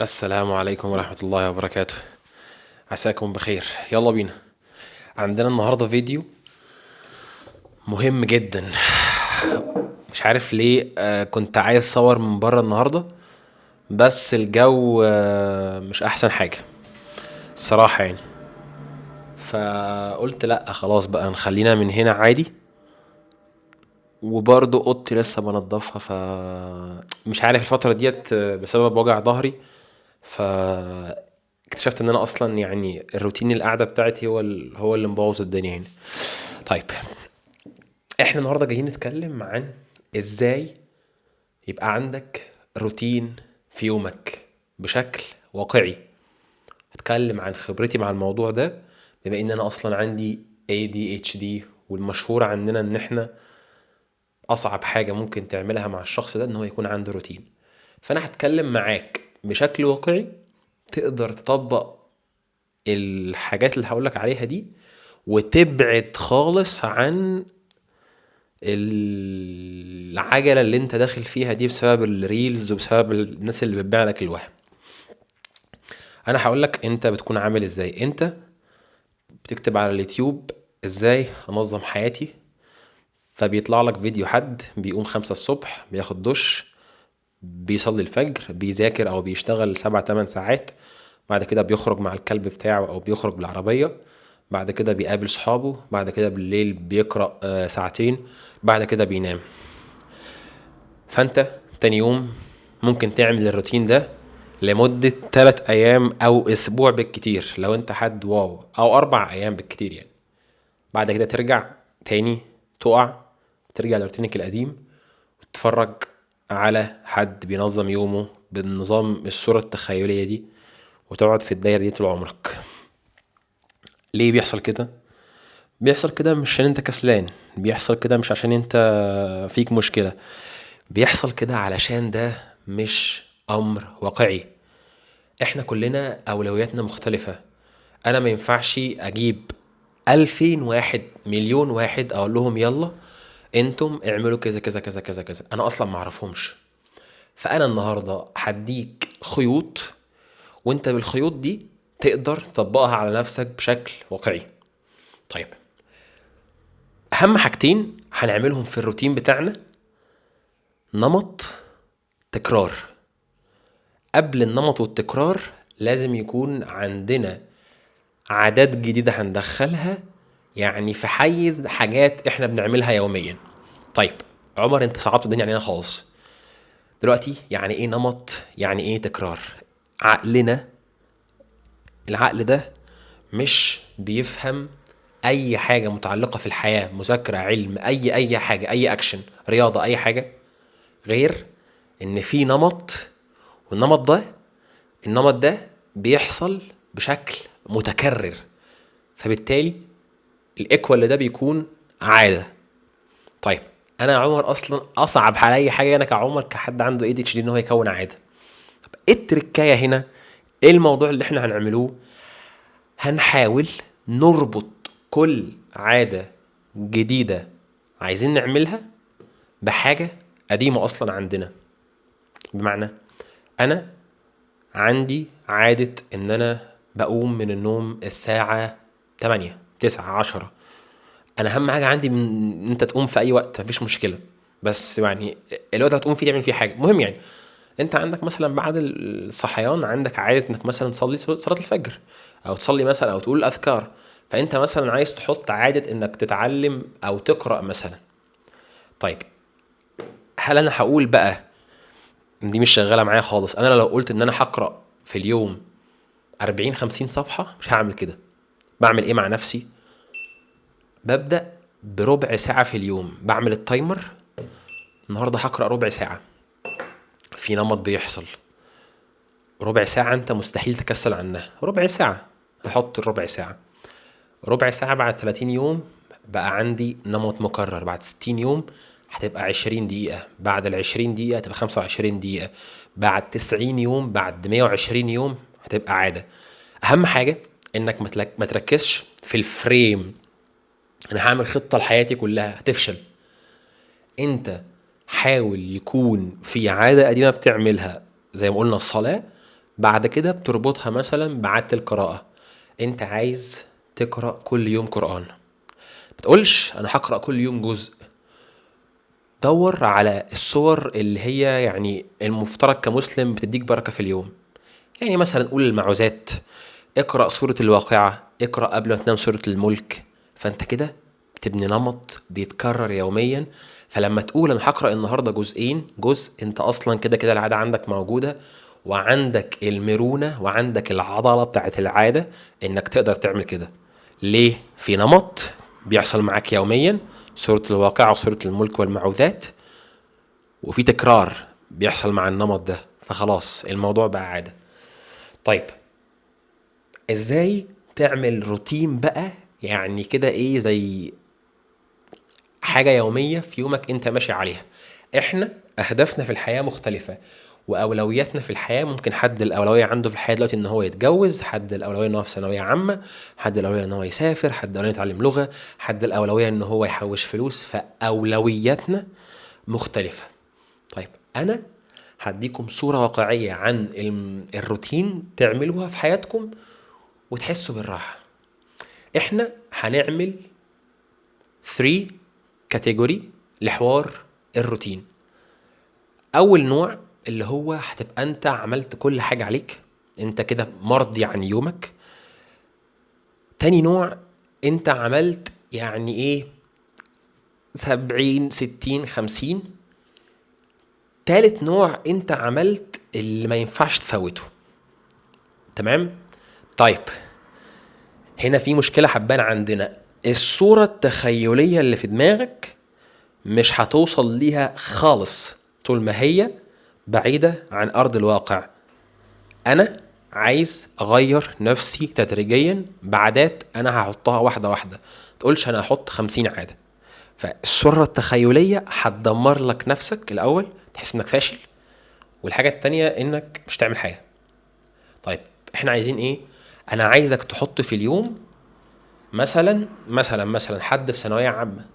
السلام عليكم ورحمة الله وبركاته. عساكم بخير. يلا بينا، عندنا النهاردة فيديو مهم جدا. مش عارف ليه، كنت عايز اصور من بره النهاردة، بس الجو مش احسن حاجة الصراحة يعني، فقلت لا خلاص بقى نخلينا من هنا عادي. وبرضو اوضتي لسه بنضفها، ف مش عارف الفترة ديت بسبب وجع ظهري، ف اكتشفت ان انا اصلا يعني الروتين القعدة بتاعتي هو اللي مبوظ الدنيا هنا. طيب احنا النهارده جايين نتكلم عن ازاي يبقى عندك روتين في يومك بشكل واقعي. هتكلم عن خبرتي مع الموضوع ده، بما ان انا اصلا عندي ADHD، والمشهور عندنا ان احنا اصعب حاجة ممكن تعملها مع الشخص ده ان هو يكون عنده روتين. فانا هتكلم معاك بشكل واقعي تقدر تطبق الحاجات اللي هقولك عليها دي، وتبعد خالص عن العجلة اللي انت داخل فيها دي بسبب ال reels وبسبب الناس اللي بتبيع لك الوهم. انا هقولك انت بتكون عامل ازاي. انت بتكتب على اليوتيوب ازاي انظم حياتي، فبيطلع لك فيديو حد بيقوم 5 الصبح، بياخد دش، بيصلي الفجر، بيذاكر او بيشتغل 7-8 ساعات، بعد كده بيخرج مع الكلب بتاعه او بيخرج بالعربية، بعد كده بيقابل صحابه، بعد كده بالليل بيقرأ ساعتين، بعد كده بينام. فانت تاني يوم ممكن تعمل الروتين ده لمدة 3 ايام او اسبوع بالكتير لو انت حد واو، او 4 ايام بالكتير يعني. بعد كده ترجع تاني تقع، ترجع لروتينك القديم، وتتفرج على حد بينظم يومه بالنظام الصورة التخيلية دي، وتقعد في الدايرة دي طول عمرك. ليه بيحصل كده؟ بيحصل كده مش عشان انت كسلان، بيحصل كده مش عشان انت فيك مشكلة، بيحصل كده علشان ده مش أمر واقعي. احنا كلنا أولوياتنا مختلفة. أنا ما ينفعش أجيب 2000 واحد، مليون واحد، أقول لهم يلا انتم اعملوا كذا كذا كذا كذا كذا، أنا أصلا ما أعرفهمش. فأنا النهاردة هديك خيوط، وانت بالخيوط دي تقدر تطبقها على نفسك بشكل واقعي. طيب أهم حاجتين هنعملهم في الروتين بتاعنا، نمط، تكرار. قبل النمط والتكرار لازم يكون عندنا عادات جديدة هندخلها، يعني في حيز حاجات احنا بنعملها يوميا. طيب عمر انت صعبت الدنيا علينا خالص دلوقتي، يعني ايه نمط؟ يعني ايه تكرار؟ عقلنا، العقل ده مش بيفهم اي حاجة متعلقة في الحياة، مذاكرة، علم، اي حاجة، اي اكشن، رياضة، اي حاجة، غير ان في نمط، والنمط ده، النمط ده بيحصل بشكل متكرر، فبالتالي ال equal ده بيكون عادة. طيب انا عمر اصلا اصعب عليا حاجة انا كعمر كحد عنده ADHD ان هو يكون عادة. طب ايه التركاية هنا؟ ايه الموضوع اللي احنا هنعملوه؟ هنحاول نربط كل عادة جديدة عايزين نعملها بحاجة قديمة اصلا عندنا. بمعنى انا عندي عادة ان انا بقوم من النوم الساعة 8 9 10. انا اهم حاجة عندي من انت تقوم في اي وقت، مفيش مشكلة، بس يعني الوقت هتقوم فيه تعمل فيه حاجة مهم. يعني انت عندك مثلا بعد الصحيان عندك عادة انك مثلا تصلي صلاة الفجر، او تصلي مثلا، او تقول الاذكار. فانت مثلا عايز تحط عادة انك تتعلم او تقرأ مثلا. طيب هل انا هقول بقى دي مش شغالة معايا خالص، انا لو قلت ان انا هقرأ في اليوم 40-50 صفحة مش هعمل كده. بعمل ايه مع نفسي؟ ببدأ بربع ساعة في اليوم، بعمل التايمر، النهاردة هقرأ ربع ساعة. في نمط بيحصل ربع ساعة انت مستحيل تكسل عنها، ربع ساعة، هحط الربع ساعة، ربع ساعة بعد 30 يوم بقى عندي نمط مكرر، بعد 60 يوم هتبقى 20 دقيقة، بعد 20 دقيقة هتبقى 25 دقيقة، بعد 90 يوم، بعد 120 يوم هتبقى عادة. أهم حاجة إنك ما تركزش في الفريم، أنا هعمل خطة لحياتي كلها، هتفشل. أنت حاول يكون في عادة قديمة بتعملها زي ما قلنا الصلاة، بعد كده بتربطها مثلا بعادة القراءة. انت عايز تقرأ كل يوم قرآن، ما تقولش انا هقرأ كل يوم جزء. دور على الصور اللي هي يعني المفترض كمسلم بتديك بركة في اليوم. يعني مثلا قول المعوذات، اقرأ سورة الواقعة، اقرأ قبل ما تنام سورة الملك. فانت كده بتبني نمط بيتكرر يوميا. فلما تقول انا هقرأ النهاردة جزئين، جزء انت اصلا كده كده العادة عندك موجودة، وعندك المرونة وعندك العضلة بتاعت العادة انك تقدر تعمل كده. ليه؟ في نمط بيحصل معاك يوميا، سورة الواقعة وسورة الملك والمعوذات، وفي تكرار بيحصل مع النمط ده، فخلاص الموضوع بقى عادة. طيب ازاي تعمل روتين بقى؟ يعني كده ايه، زي حاجة يومية في يومك انت ماشي عليها. احنا اهدافنا في الحياة مختلفة، واولوياتنا في الحياة ممكن حد الاولوية عنده في الحياة دلوقتي ان هو يتجوز، حد الاولوية ان هو في ثانوية عامة، حد الاولوية ان هو يسافر، حد الاولوية يتعلم لغة، حد الاولوية ان هو يحوش فلوس. فاولوياتنا مختلفة. طيب انا هديكم صورة واقعية عن الروتين تعملوها في حياتكم وتحسوا بالراحة. احنا هنعمل 3 category لحوار الروتين. اول نوع اللي هو هتبقى انت عملت كل حاجة عليك، انت كده مرضي عن يومك. تاني نوع انت عملت يعني ايه 70 60 50. تالت نوع انت عملت اللي ما ينفعش تفوته. تمام؟ طيب هنا في مشكلة حبان عندنا، الصورة التخيلية اللي في دماغك مش هتوصل ليها خالص طول ما هي بعيدة عن أرض الواقع. أنا عايز أغير نفسي تدريجيا بعادات أنا هحطها واحدة واحدة، تقولش أنا هحط 50 عادة. فالصورة التخيلية هتدمر لك نفسك الأول، تحس إنك فاشل، والحاجة التانية إنك مش تعمل حاجة. طيب إحنا عايزين إيه؟ أنا عايزك تحط في اليوم مثلا مثلا مثلا حد في ثانوية عامة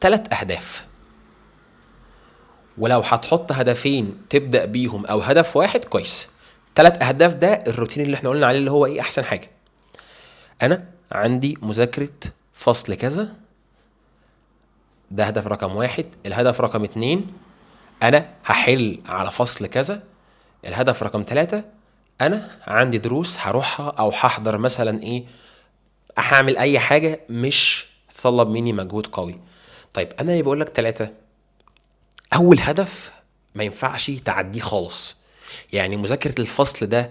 3 أهداف، ولو هتحط هدفين تبدأ بيهم أو هدف واحد كويس. 3 أهداف ده الروتين اللي احنا قلنا عليه اللي هو إيه أحسن حاجة. أنا عندي مذاكرة فصل كذا، ده هدف رقم 1. الهدف رقم 2 أنا هحل على فصل كذا. الهدف رقم 3 أنا عندي دروس هروحها أو هحضر مثلا إيه، هعمل أي حاجة مش تطلب مني مجهود قوي. طيب أنا اللي بقولك 3، أول هدف ما ينفعش تعديه خالص، يعني مذاكرة الفصل ده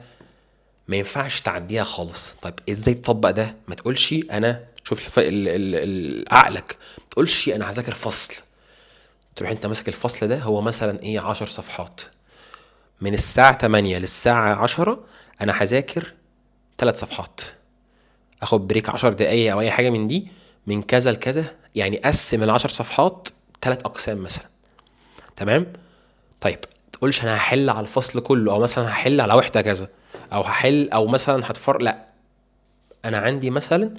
ما ينفعش تعديها خالص. طيب إزاي تطبق ده؟ ما تقولش أنا شوف عقلك، ما تقولش أنا هذاكر فصل، تروح أنت ماسك الفصل ده هو مثلا إيه 10 صفحات، من الساعة 8 للساعة 10 أنا هذاكر 3 صفحات، أخد بريك 10 دقايق أو أي حاجة من دي، من كذا لكذا، يعني قسم ال10 صفحات 3 أقسام مثلا. تمام؟ طيب تقولش أنا هحل على الفصل كله، أو مثلا هحل على وحدة كذا، أو هحل أو مثلا هتفر، لا أنا عندي مثلا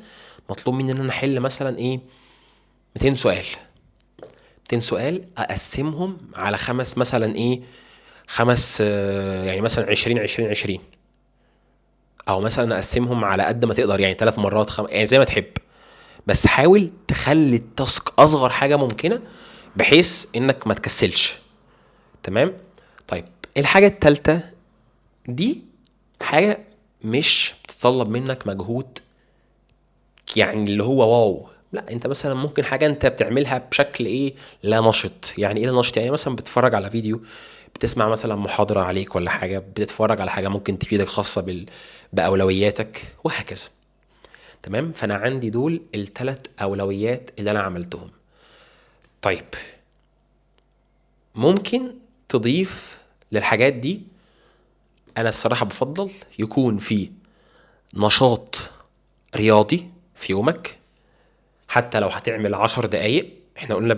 مطلوب مني إن أنا أحل مثلا إيه 200 سؤال، 200 سؤال أقسمهم على 5 مثلا إيه 5، يعني مثلا 20 20 20، أو مثلا أقسمهم على قد ما تقدر، يعني 3 مرات يعني زي ما تحب، بس حاول تخلي التاسك أصغر حاجة ممكنة بحيث إنك ما تكسلش. تمام؟ طيب الحاجة التالتة دي حاجة مش بتطلب منك مجهود يعني اللي هو واو، لا انت مثلا ممكن حاجة انت بتعملها بشكل ايه لا نشط. يعني ايه لا نشط؟ يعني مثلا بتتفرج على فيديو، بتسمع مثلا محاضرة عليك ولا حاجة، بتتفرج على حاجة ممكن تفيدك خاصة بأولوياتك وهكذا. تمام؟ فأنا عندي دول ال3 أولويات اللي أنا عملتهم. طيب ممكن تضيف للحاجات دي، أنا الصراحة بفضل يكون في نشاط رياضي في يومك، حتى لو هتعمل 10 دقايق. احنا قلنا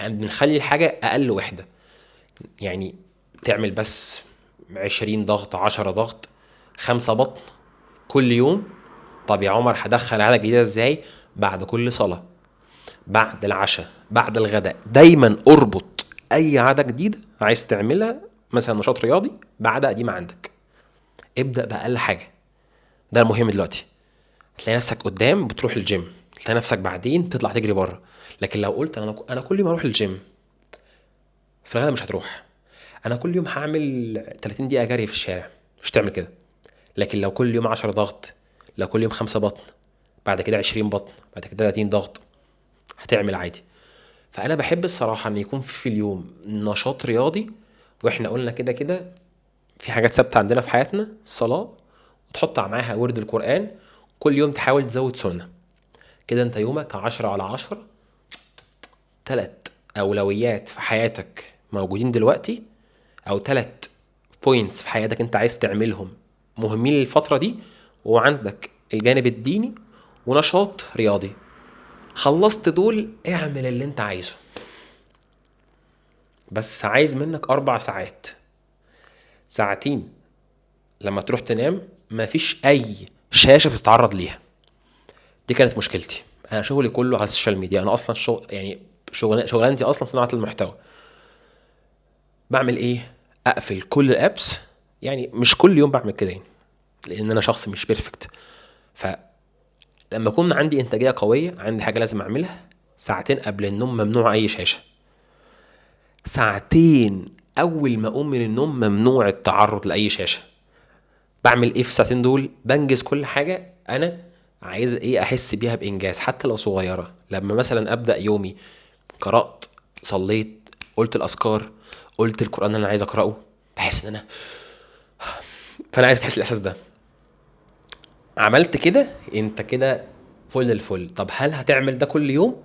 بنخلي الحاجة أقل وحدة، يعني تعمل بس 20 ضغط، 10 ضغط، 5 بطن كل يوم. طب يا عمر هدخل عادة جديدة ازاي؟ بعد كل صلاة، بعد العشاء، بعد الغداء. دايما اربط اي عادة جديدة عايز تعملها مثلا نشاط رياضي بعادة قديمة عندك. ابدا باقل حاجة، ده المهم دلوقتي. هتلاقي نفسك قدام بتروح الجيم، تلاقي نفسك بعدين تطلع تجري بره. لكن لو قلت انا كل يوم اروح الجيم، في الغالب مش هتروح. انا كل يوم هعمل 30 دقيقة جري في الشارع، مش تعمل كده. لكن لو كل يوم 10 ضغط، لو كل يوم 5 بطن، بعد كده 20 بطن، بعد كده 30 ضغط، هتعمل عادي. فانا بحب الصراحة ان يكون في اليوم نشاط رياضي، واحنا قلنا كده كده في حاجات ثابتة عندنا في حياتنا، الصلاة، وتحط معاها ورد القران، كل يوم تحاول تزود سنة كده. انت يومك 10 على 10، 3 اولويات في حياتك موجودين دلوقتي، او 3 points في حياتك انت عايز تعملهم مهمين للفترة دي، وعندك الجانب الديني ونشاط رياضي. خلصت دول، اعمل اللي انت عايزه. بس عايز منك 4 ساعات، ساعتين لما تروح تنام مفيش اي شاشة بتتعرض ليها. دي كانت مشكلتي، انا شغلي كله على ال social media. انا اصلا شغل يعني شغلانتي اصلا صناعة المحتوى. بعمل ايه؟ اقفل كل ال apps. يعني مش كل يوم بعمل كده يعني، لان انا شخص مش perfect. فلما يكون عندي انتاجية قوية، عندي حاجة لازم اعملها، ساعتين قبل النوم ممنوع اي شاشة، ساعتين اول ما اقوم من النوم ممنوع التعرض لاي شاشة. بعمل ايه في الساعتين دول؟ بنجز كل حاجة انا عايز ايه احس بيها بانجاز، حتى لو صغيرة. لما مثلا ابدا يومي، قرات، صليت، قلت الاذكار، قلت القران اللي انا عايز اقراه، بحس ان انا، فانا عايز تحس الاحساس ده. عملت كده، انت كده فل الفل. طب هل هتعمل ده كل يوم؟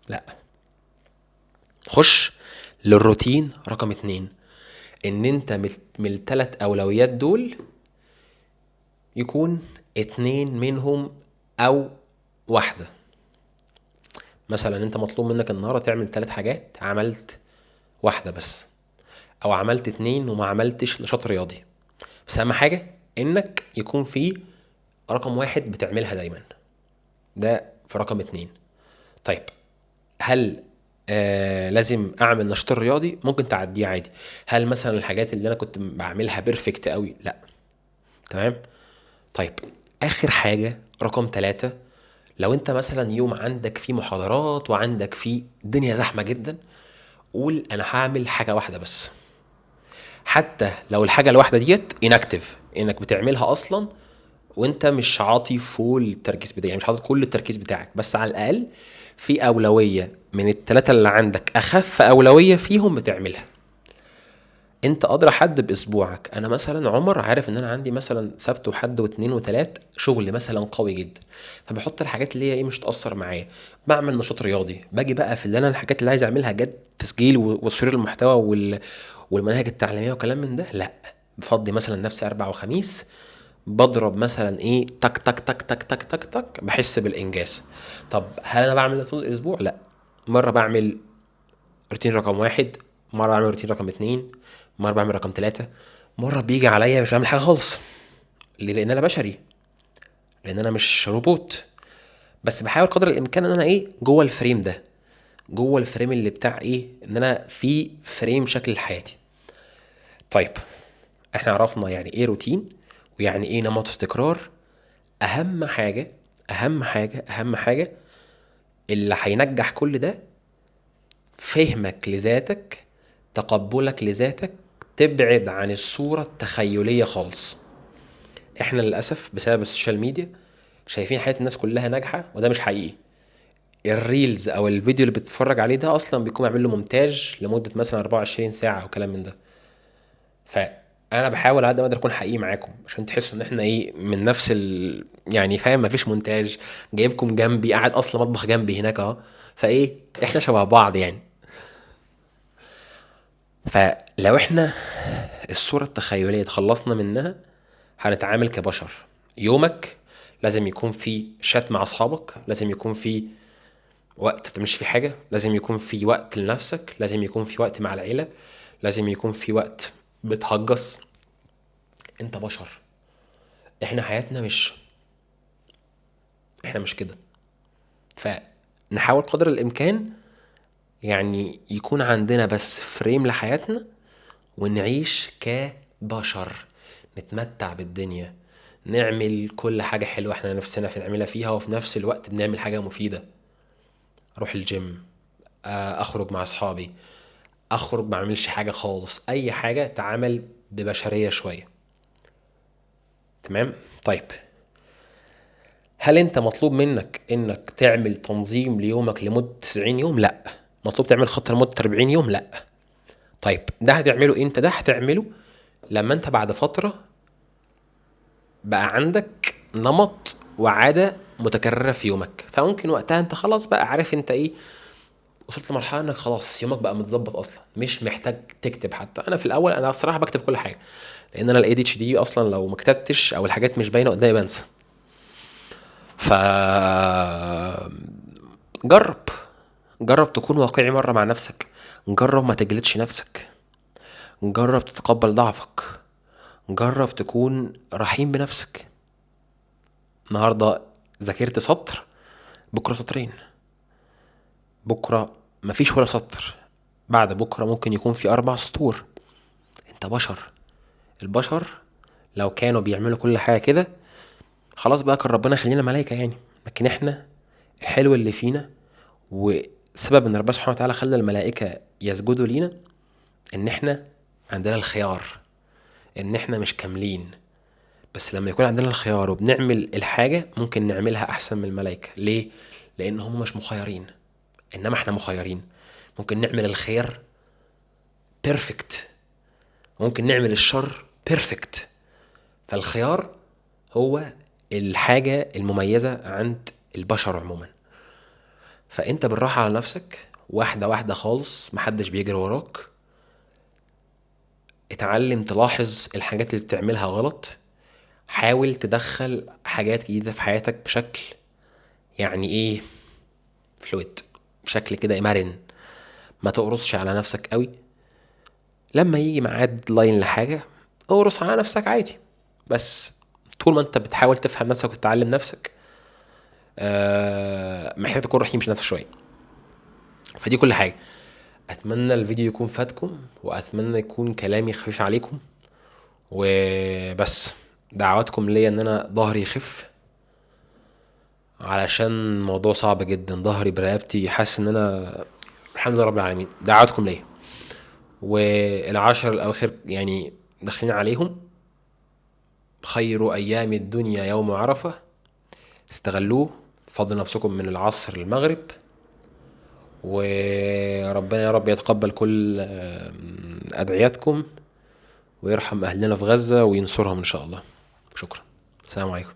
لا. خش للروتين رقم 2، ان انت من الثلاث اولويات دول يكون 2 منهم او واحدة. مثلا انت مطلوب منك النهارده تعمل 3 حاجات، عملت واحدة بس، او عملت 2 وما عملتش نشاط رياضي. بس اهم حاجة انك يكون في رقم 1 بتعملها دايما، ده في رقم 2. طيب هل لازم اعمل نشاط رياضي؟ ممكن تعديه عادي. هل مثلا الحاجات اللي انا كنت بعملها perfect قوي؟ لا. تمام. طيب اخر حاجة رقم 3، لو انت مثلا يوم عندك فيه محاضرات وعندك فيه دنيا زحمة جدا، قول انا هعمل حاجة واحدة بس، حتى لو الحاجة الواحدة ديت inactive، انك بتعملها اصلا وانت مش عاطي full التركيز بتاعك، يعني مش حاطط كل التركيز بتاعك، بس على الاقل في اولوية من الثلاثة اللي عندك، اخف اولوية فيهم بتعملها. انت ادرى حد باسبوعك. انا مثلا عمر عارف ان انا عندي مثلا سبت وحد واثنين وثلاث شغل مثلا قوي جدا، فبحط الحاجات اللي هي ايه مش تاثر معايا. بعمل نشاط رياضي، باجي بقى في اللي انا الحاجات اللي عايز اعملها جد، تسجيل وتصوير المحتوى والمناهج التعليمية وكلام من ده، لا بفضي مثلا نفسي 4 وخميس، بضرب مثلا ايه تك تك تك تك تك تك تك، بحس بالانجاز. طب هل انا بعمل ده طول الاسبوع؟ لا. مرة بعمل روتين رقم 1، مرة بعمل روتين رقم 2، مرة بعمل رقم 3، مرة بيجي عليا مش بعمل حاجة خالص. ليه؟ لان انا بشري، لان انا مش روبوت. بس بحاول قدر الامكان ان انا ايه جوه ال frame ده، جوه ال frame اللي بتاع ايه، ان انا في frame شكل حياتي. طيب احنا عرفنا يعني ايه روتين ويعني ايه نمط التكرار. اهم حاجة اهم حاجة اهم حاجة اللي هينجح كل ده فهمك لذاتك، تقبلك لذاتك، تبعد عن الصورة التخيلية خالص. احنا للأسف بسبب ال social media شايفين حياة الناس كلها ناجحة، وده مش حقيقي. ال reels او الفيديو اللي بتتفرج عليه ده اصلا بيكون معمول له مونتاج لمدة مثلا 24 ساعة وكلام من ده. فانا بحاول على قد ما اقدر اكون حقيقي معاكم عشان تحسوا ان احنا ايه من نفس يعني فاهم، مفيش مونتاج، جايبكم جنبي، قاعد اصلا مطبخ جنبي هناك اهو، فايه احنا شبه بعض يعني. فلو احنا الصورة التخيلية اتخلصنا منها هنتعامل كبشر. يومك لازم يكون في شات مع اصحابك، لازم يكون في وقت بتعملش فيه حاجة، لازم يكون في وقت لنفسك، لازم يكون في وقت مع العيلة، لازم يكون في وقت بتهجص. انت بشر، احنا حياتنا مش، احنا مش كده. فنحاول قدر الامكان يعني يكون عندنا بس فريم لحياتنا ونعيش كبشر، نتمتع بالدنيا، نعمل كل حاجة حلوة احنا نفسنا في نعملها فيها، وفي نفس الوقت بنعمل حاجة مفيدة. اروح الجيم، اخرج مع اصحابي، اخرج ما اعملش حاجة خالص، اي حاجة تعامل ببشرية شوية. تمام؟ طيب هل انت مطلوب منك انك تعمل تنظيم ليومك لمدة 90 يوم؟ لا. مطلوب تعمل خطة لمدة 40 يوم؟ لا. طيب ده هتعمله امتى؟ ده هتعمله لما انت بعد فترة بقى عندك نمط وعادة متكررة في يومك، فممكن وقتها انت خلاص بقى عارف انت ايه، وصلت لمرحلة انك خلاص يومك بقى متظبط اصلا، مش محتاج تكتب حتى. انا في الاول انا الصراحة بكتب كل حاجة، لان انا ال ADHD اصلا لو ما كتبتش او الحاجات مش باينة قدامي بنسى. ف جرب تكون واقعي مرة مع نفسك، جرب ما تجلدش نفسك، جرب تتقبل ضعفك، جرب تكون رحيم بنفسك. النهاردة ذاكرت سطر، بكرة سطرين، بكرة مفيش ولا سطر، بعد بكرة ممكن يكون في 4 سطور. انت بشر، البشر لو كانوا بيعملوا كل حاجة كده خلاص بقى كان ربنا يخلينا ملايكة يعني. لكن احنا الحلو اللي فينا وسبب ان ربنا سبحانه وتعالى خلى الملائكة يسجدوا لينا ان احنا عندنا الخيار، ان احنا مش كاملين، بس لما يكون عندنا الخيار وبنعمل الحاجة ممكن نعملها احسن من الملائكة. ليه؟ لان هم مش مخيرين، انما احنا مخيرين. ممكن نعمل الخير perfect، ممكن نعمل الشر perfect. فالخيار هو الحاجة المميزة عند البشر عموما. فانت بالراحة على نفسك، واحدة واحدة خالص، محدش بيجري وراك. اتعلم تلاحظ الحاجات اللي بتعملها غلط، حاول تدخل حاجات جديدة في حياتك بشكل يعني ايه فلويد، بشكل كده مرن، ما تقرصش على نفسك قوي. لما يجي ميعاد لاين لحاجة اقرص على نفسك عادي، بس طول ما انت بتحاول تفهم نفسك وتتعلم نفسك محتاج تكون رحيم في نفسك شوية. فدي كل حاجة. اتمنى الفيديو يكون فاتكم، واتمنى يكون كلامي خفيف عليكم، وبس دعواتكم ليا ان انا ظهري يخف، علشان الموضوع صعب جدا، ظهري برقبتي حاسس ان انا الحمد لله رب العالمين. دعواتكم ليا. والعشر الاواخر يعني داخلين عليهم، خير ايام الدنيا يوم عرفة، استغلوه، فضلوا نفسكم من العصر للمغرب، وربنا يا رب يتقبل كل ادعياتكم، ويرحم اهلنا في غزة وينصرهم ان شاء الله. شكرا، السلام عليكم.